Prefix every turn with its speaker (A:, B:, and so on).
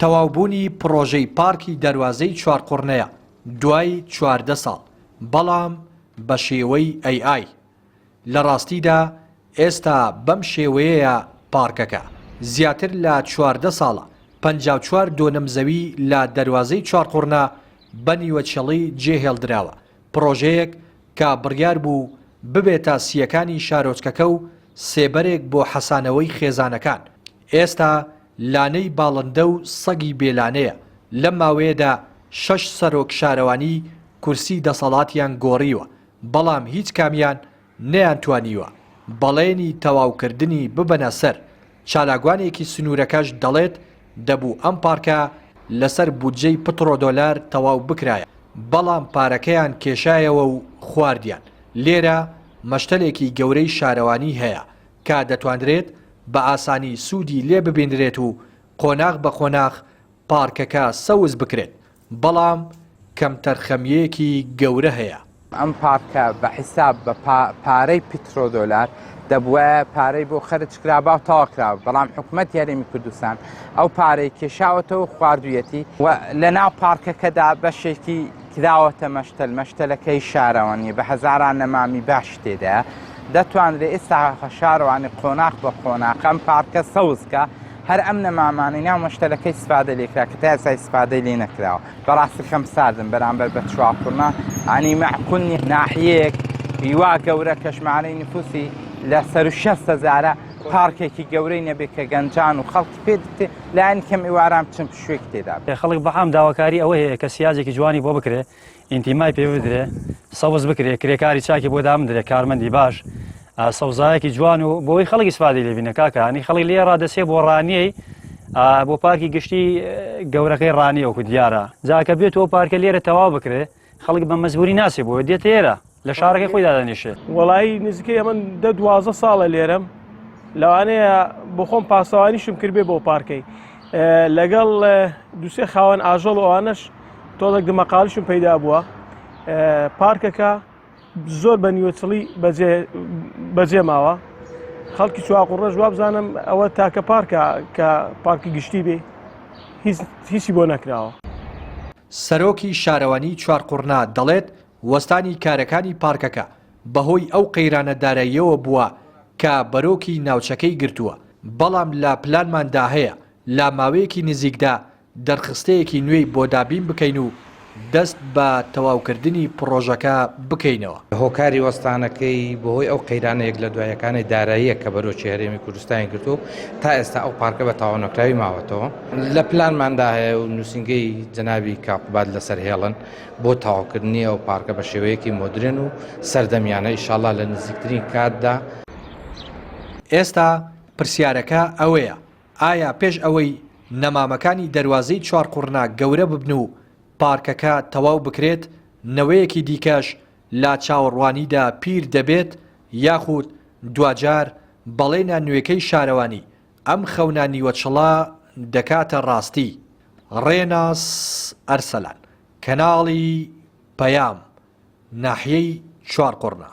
A: تەواوبوونی پڕۆژەی پارکی دەروازەی چوارقوڕنەیە دوای 14 ساڵ، بەڵام بە شێوەی AI. لە ڕاستیدا ئێستا بەم شێوەیەیە پارکەکە، زیاتر لە 14 ساڵە 54 دۆنم زەوی لە دەروازەی چوارقوڕنە بە نیوەچڵی جێهێڵدراوە، پڕۆژەیەک کە بڕیار بوو ببێتە سییەکانی شارۆچکەکە و سێبەرێک بۆ حەسانەوەی خێزانەکان، ئێستا لانەی باڵندە و سەگی بێ لانەیە، لەم ماوەیەدا شەش سەرۆک شارەوانی کورسی دەسەڵاتیان گۆڕیوە، بەڵام هیچ کامیان نەیانتوانیوە بەڵێنی تەواوکردنی ببەنە سەر، چالاکوانێکی سنوورەکەش دەڵێت، دەبوو ئەم پارکە لەسەر بودجەی پتڕۆدۆلار تەواو بکرایە، بەڵام پارەکەیان کێشایەوە و خواردیان، لێرە مەشتەلێکی گەورەی شارەوانی هەیە کە دەتوانرێت بە ئاسانی سوودی لێ ببینرێت و قۆناغ بە قۆناغ پارکەکە سەوز بکرێت، بەڵام کەمتەرخەمییەکی گەورە هەیە.
B: ئەم پارکە بە حیساب بە پارەی پترۆدۆلار دەبوایە پارەی بۆ خەرج کرابا و تەواو کرابا، بەڵام حکومەتی هەرێمی کوردستان ئەو پارەی کێشاوەتەوە و خواردوویەتی و لەناو پارکەکەدا بەشێکی کراوەتە مەشتەل، مەشتەلەکەی شارەوانییە بە هەزاران نەمامی باشی تێدایە، دەتوانرێت ئێستا شارەوانی قۆناخ بە قۆناخ ئەم پارکە سەوز کا، هەر ئەم نەمامانەی ناو مەشتەلەکەی ئیسفادە لێکرا کە تا ئێستا ئیسفادەی لێ نەکراوە. بەڕاستی خەم ساردم بەرامبەر بە چوارقوڕنە ئانی مەعقول نیە ناحیەیەک وا گەورە کە ژمارەی نفوسی لە سەر و 600 هەزارە پارکێکی گەورەی نەبێت کە گەنجان و خەڵکی پێ لایەن کەم ئێواران بچن پشوێک تێدا بێت.
C: خەڵک بە عام داواکاری ئەوە هەیە کە سیاجێکی جوانی بۆ بکرێ ئینتیمای پێ بدرێ سەوز بکرێ کرێکاری چاکی بۆ دابندرێ کارمەندی باش سەوزایەکی جوان و بۆی خەڵک ئیسفادەی لێ بینە کاکە ینی خەڵک لێ ڕادەسێ بۆ ڕانیەی بۆ پارکی گشتی گەورەکەی ڕانیە وەکو دیارە جاکە بێت ئەو پارکە لێرە تەواو بکرێ خەڵک بە مەزبوری ناسێ بۆ دێت ئێرە لە شارەکەی خۆی دادەنیشێ.
D: وەڵایی نزیکەی ئەمن دە دوازە ساڵە لێرەم لەوانەیە بۆ خۆم پاسەوانیشم کردبێ بۆ پارکەی لەگەڵ دوسێ خاوەن ئاژەڵ و ئەوانەش تۆڵێک دمەقالیشم پەیدا بووە پارکەکە زۆر بە نیوەچڵی بەجێ ماوە خەڵکی چواقوڕەش وابزانم ئەوە تاکە پارکە کە پارکی گشتی بێ هیچی بۆ نەکراوە.
A: سەرۆکی شارەوانی چوارقوڕنە دەڵێت، وەستانی کارەکانی پارکەکە بەهۆی ئەو قەیرانە داراییەوە بووە کە بەرۆکی ناوچەکەی گرتووە، بەڵام لە پلانماندا هەیە لە ماوەیەکی نزیکدا دەرخستەیەکی نوێی بۆ دابین بکەین و دەست بە تەواوکردنی پڕۆژەکە بکەینەوە.
E: هۆکاری وەستانەکەی بەهۆی ئەو قەیرانە یەک لە دوایەکانەی داراییە کە بەرۆکی هەرێمی کوردستانی گرتووە و تا ئێستا ئەو پارکە بە تەواونەکراوی ماوەتەوە. لە پلانماندا هەیە و نووسینگەی جەنابی کاک قوباد لەسەر هێڵن بۆ تەواوکردنی ئەو پارکە بە شێوەیەکی مۆدرێن و سەردەمیانە ئیشاڵڵا لە نزیکترین کاتدا.
A: ئێستا پرسیارەکە ئەوەیە ئایا پێش ئەوەی نەمامەکانی دەروازەی چوارقوڕنە گەورە ببن و پارکەکە تەواو بکرێت، نەوەیەکی دیکەش لە چاوەڕوانیدا پیر دەبێت یاخود دواجار بەڵێنە نوێکەی شارەوانی ئەم خەونە نیوەچڵە دەکاتە ڕاستی؟ ڕێناس ئەرسەلان، کەناڵی پەیام، ناحیەی چوارقوڕنە.